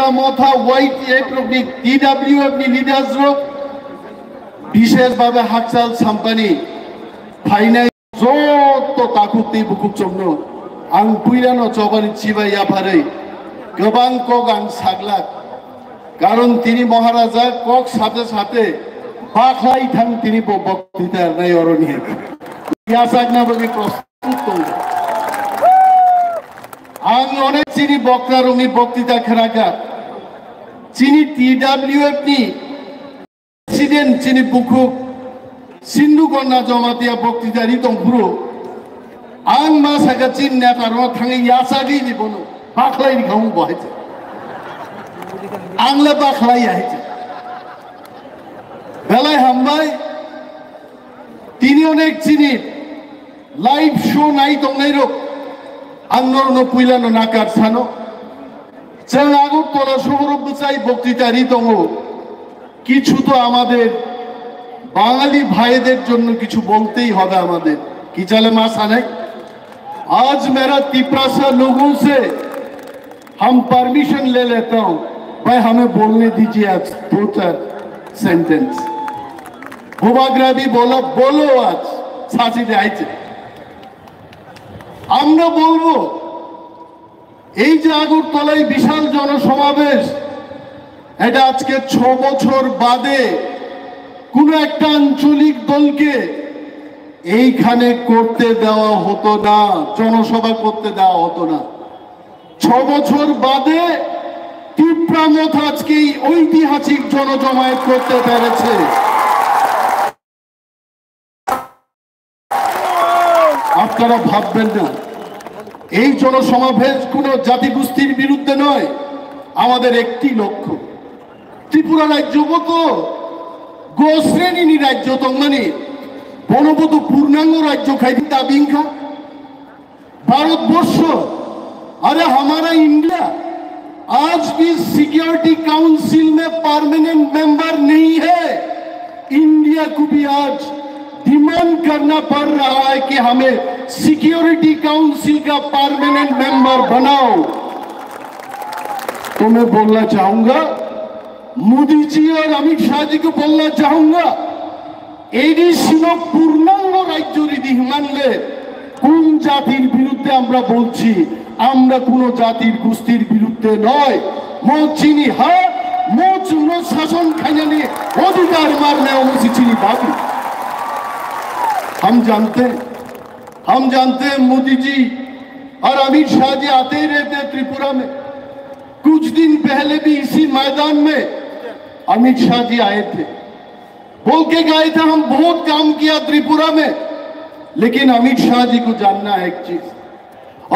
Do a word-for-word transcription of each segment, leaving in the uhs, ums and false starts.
Motha Y T F rokni, T W F ni leaders rok, bishesh bhabe Hakchal Sampani phainai joto takhuk tei bukhuk chongno ang puilano chobani chibai yapharwi kwbang kok ang saglak. Karon tini Maharaja kok sate sate bakhlai thang tini bo boktita rwnai oroni. Yasakna bagwi prostut tongo. Ang onek chini bokra rokni boktita khwnakha. Chini T W F ni president chini bukhuk Sindhu Gonna Jamatia boktita ri tongphuru. Ang ma saka chini neta rok thangwi yasagwi ni bono bakhlai ni khamung bo hai se. Ang le bakhlai ya hai se. Belai hambai. Tini onek chini live show nai tongnai rok ang norno puilano nakar sano. Chwng Agartala sohoro bwchai boktita ri tongo. কিছু তো আমাদের বাঙালি ভাইদের জন্য কিছু বলতেই হবে আমাদের। কি চালে মা সানাই? आज मेरा तिपरासा लोगों से हम परमिशन ले लेता हूँ, भाई हमें बोलने दीजिए आज दो चार सेंटेंस। বুবাগ্রাবি বলো, বলো আজ সাজিদে আইছে। আমরা বলবো, এই যে আগরতলায় বিশাল জনসমাবেশ, এটা আজকে ছ বছর বাদে কোনো একটা আঞ্চলিক দলকে এইখানে করতে দেওয়া হতো না, জনসভা করতে দেওয়া হতো না। ছ বছর বাদে তিপ্রা মথ আজকে এই ঐতিহাসিক জনজমায়েত করতে পেরেছে। আপনারা ভাববেন না, এই জনসমাবেশ কোনো জাতিগোষ্ঠীর বিরুদ্ধে নয়, আমাদের একটি লক্ষ্য। ত্রিপুরা রাজ্য কত গ শ্রেণীর রাজ্য, তংমানি বনবত পূর্ণাঙ্গ রাজ্য খাইতে দাবিংখা। भारतवर्ष, अरे हमारा इंडिया आज भी सिक्योरिटी काउंसिल में परमानेंट मेंबर नहीं है। इंडिया को भी आज डिमांड करना पड़ रहा है कि हमें सिक्योरिटी काउंसिल का परमानेंट मेंबर बनाओ। तो मैं बोलना चाहूंगा, मोदी जी और अमित शाह जी को बोलना चाहूंगा, ADC no purnango rajyo ridi hwnmanle, কোন জাতির বিরুদ্ধে আমরা বলছি? আমরা কোনো জাতির গোষ্ঠীর বিরুদ্ধে নয়। Mo chini ha, mo chwngno শাসন khainani অধিকার মারনে omo se chini dabi। हम जानते हैं, हम जानते हैं मोदी जी और अमित शाह जी आते ही रहते हैं त्रिपुरा में। कुछ दिन पहले भी इसी मैदान में अमित शाह जी आए थे। बोल के गए थे, हम बहुत काम किया त्रिपुरा में, लेकिन अमित शाह जी को जानना है एक चीज,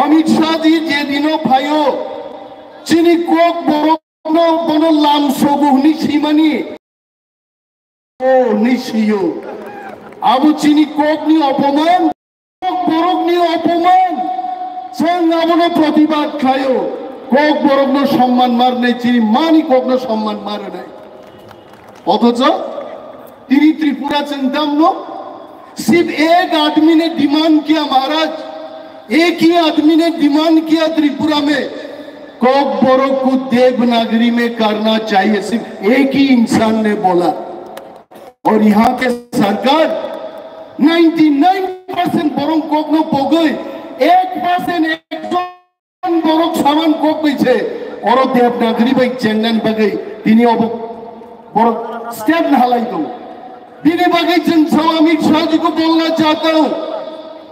अमित शाह जी जे दिनो phaio, chini kok borok no bono lam sogo hwnwi swimani, o hwnwi swio. Abo chini kokni opoman, Kokborokni opoman, chwng abono protibad khlaio. Kokborokno somman marnai, chini mani kokno somman marnai. Othocho tini Tripura chwng tamno, sirf ek aadmi ne demand kiya, Maharaj, ek hi aadmi ne demand kiya Tripura mein, Kokborok ko Devanagari mein karna chahiye, sirf ek hi insaan ne bola. और यहाँ के सरकार ninety nine percent borok kokno pogwi, ek percent ekjon borok saman kok bai se, oro Devanagari bai chengnani bagwi tini obo borok step nahalai tongo. Bini bagwi chwng sao Amit Shah ji ko bolna chahta hu,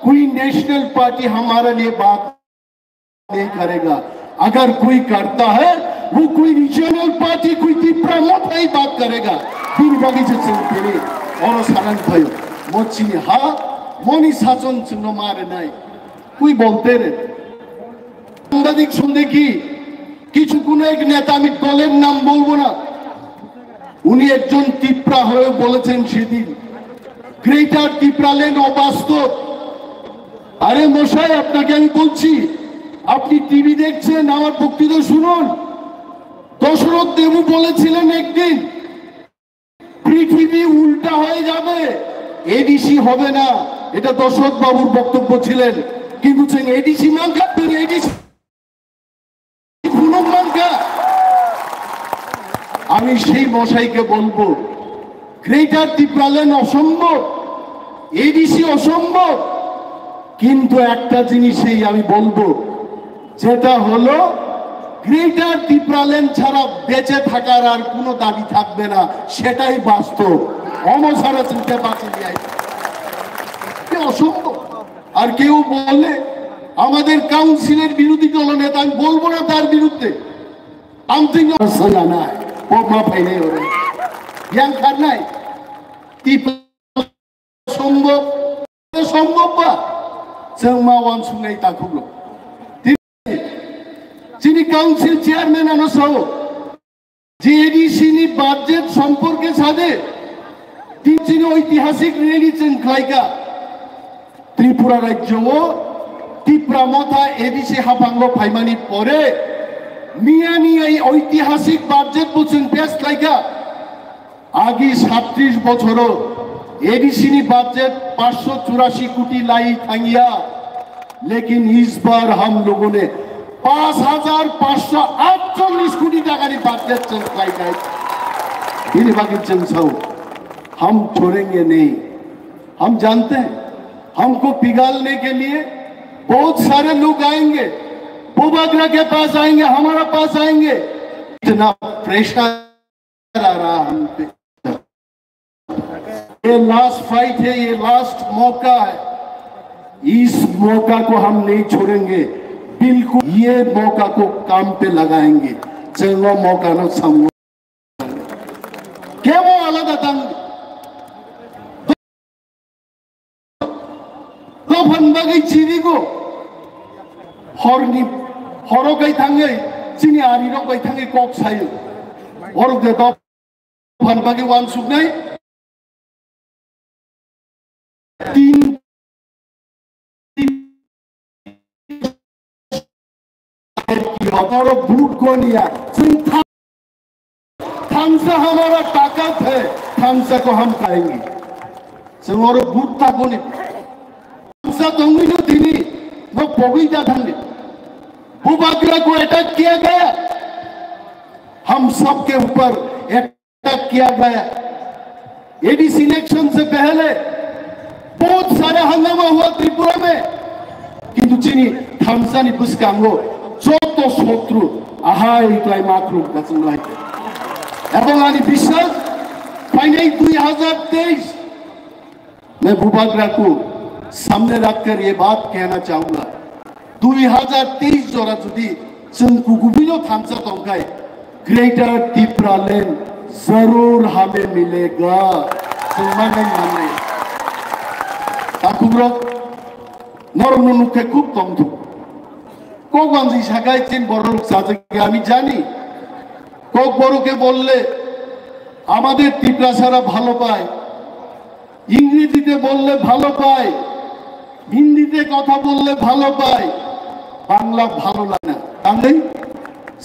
koi national party hamara liye baat नहीं करेगा। अगर कोई करता है, वो कोई regional party, कोई तिप्रा मत ही बात करेगा। Bini bagwi se chwng tini oro sanani phaio. Mo chini ha, moni sachon chwngno ma rwnai. Koi bolte re? সাংবাদিক শুনতে কি কিছু কোনো এক নেতা, আমি দলের নাম বলবো না, উনি একজন তিপ্রা হয়ে বলেছেন সেদিন, গ্রেটার তিপ্রাল্যান্ড অবাস্তব। আরে মশাই, আপনাকে আমি বলছি, আপনি টিভি দেখছেন, আমার বক্তৃতা শুনুন। দশরথ দেবু বলেছিলেন একদিন, পৃথিবী উল্টা হয়ে যাবে, এডিসি হবে না। এটা দশরথ বাবুর বক্তব্য ছিলেন। কিন্তু এডিসি মানতে, এডিসি Phunuk mankha, আমি সেই মশাইকে বলবো, গ্রেটার টিপ্রাল্যান্ড অসম্ভব, এডিসি অসম্ভব। কিন্তু একটা জিনিসেই আমি বলবো, যেটা হলো গ্রেটার টিপ্রাল্যান্ড ছাড়া বেঁচে থাকার আর কোনো দাবি থাকবে না, সেটাই বাস্তব। অমসারা চিন্তা বাঁচিয়ে অসম্ভব। আর কেউ বললে আমাদের কাউন্সিলের বিরোধী দলনেতা, আমি বলবো না তার বিরুদ্ধে। আমি তো ইংরেজি জানা নাই, ও মা ভাই নেই ওরে। জ্ঞান কার নাই? টিপ সম্ভব, সম্ভব বা? Chwng ma uansuknai takhuk rok. Tini chini council chairman ano sao, J D C ni budget সম্পর্কে সাথে তিন chini ঐতিহাসিক rally chwng khlaika. Tripura rajyo o Tipra Motha A D C haphango phaimani pore miyani ei oitihasik budget bo chwng pass khlaika. Agi satris bochoro A D C ni budget panchsho churashi koti lai thangya, lekin is bar hum logo ne panch hajar panchsho atchollis koti taka ni budget chwng khlai khai. Bini bagwi chwng sao, hum chhorenge nahi. Hum jante hain, humko pigalne ke liye bahut sare log aayenge, Bubagra ke paas aayenge, hamare paas aayenge. Itna pressure आ रहा हम पे। ये last fight है, ये लास्ट मौका है, इस मौका को हम नहीं छोड़ेंगे, बिल्कुल ये मौका को काम पे लगाएंगे। चलो मौका नो सामने। Kebo alada tang. Dophani bagwi chirigo. Horni, horo kai thangwi chini arirok bai thangwi kok sayo. Borok de dophani bagwi uansuknai. Tin Oro vote goniya, chwng tha-, thansa hamara takat hai, thansa ko ham khaenge. Chwng oro vote ta goni. Thansa tongwi no tini, no pogwi da thangni. Bubagra ko attack kiya gaya, hum sab ke upar attack किया गया। A D C election से पहले बहुत सारे हंगामा हुआ त्रिपुरा में, किंतु chini thansa ni bwskango joto sotru ahai klai ma khulum kachung lai. Ebong ani biswas phainai dui hazar teis मैं बुबाग्रा को सामने रखकर ये बात कहना चाहूंगा, dui hazar teis jora jodi chwng kukubino thansa tongkhai, Greater Tipraland zarur hame milega. Chwng manai manai. Takhukrok, norokno nukkhe khub tongthok. Kokwanjwi sakai chin borok chajak ami jani. Kokboroke bolle amader Tiprasara bhalo pai. ইংরেজিতে বললে ভালো পায়, হিন্দিতে কথা বললে ভালো পায়, বাংলা ভালো লাগে না। তাহলে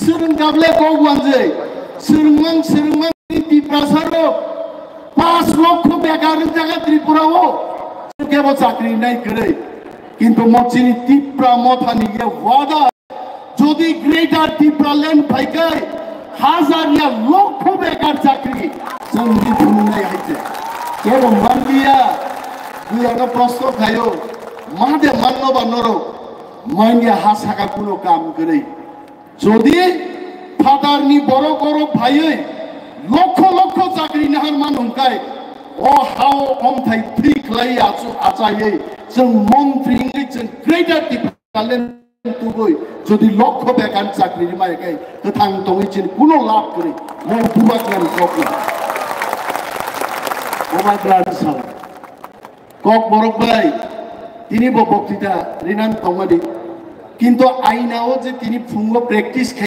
স্বরূপ গাবলে কৌগঞ্জে স্বরূপমাং স্বরূপমাং তিপ্রাসারো পাঁচ লক্ষ বেকারের জায়গা ত্রিপুরাও কেবল চাকরি নাই করে। কিন্তু মচিনি তিপ্রা মথানি ইয়ে ওয়াদা যদি গ্রেটার Tipraland phaikai hazar ya lokho bekar chakri chwng di phunuknai hai se. Kebo manliya, buyano proshno khaio, made manno ba norok, manya ha saka kuno kam kwrwi. Jodi phatarni borok oro phaiwi lokho lokho chakri naharman hwnkhai, o hao omthai thwi khlai achu achaiwi chwng montri wngwi chwng greater Tipra Talent tubui, jodi lokho bekan chakri rimai khe kwthang tongwi chini kuno lab kwrwi, mo bubagrani kokno. Bubagrani sal. Kokborok bai, tini bo boktita rinan tongmani. Kintu aina o je tini phungo practice khe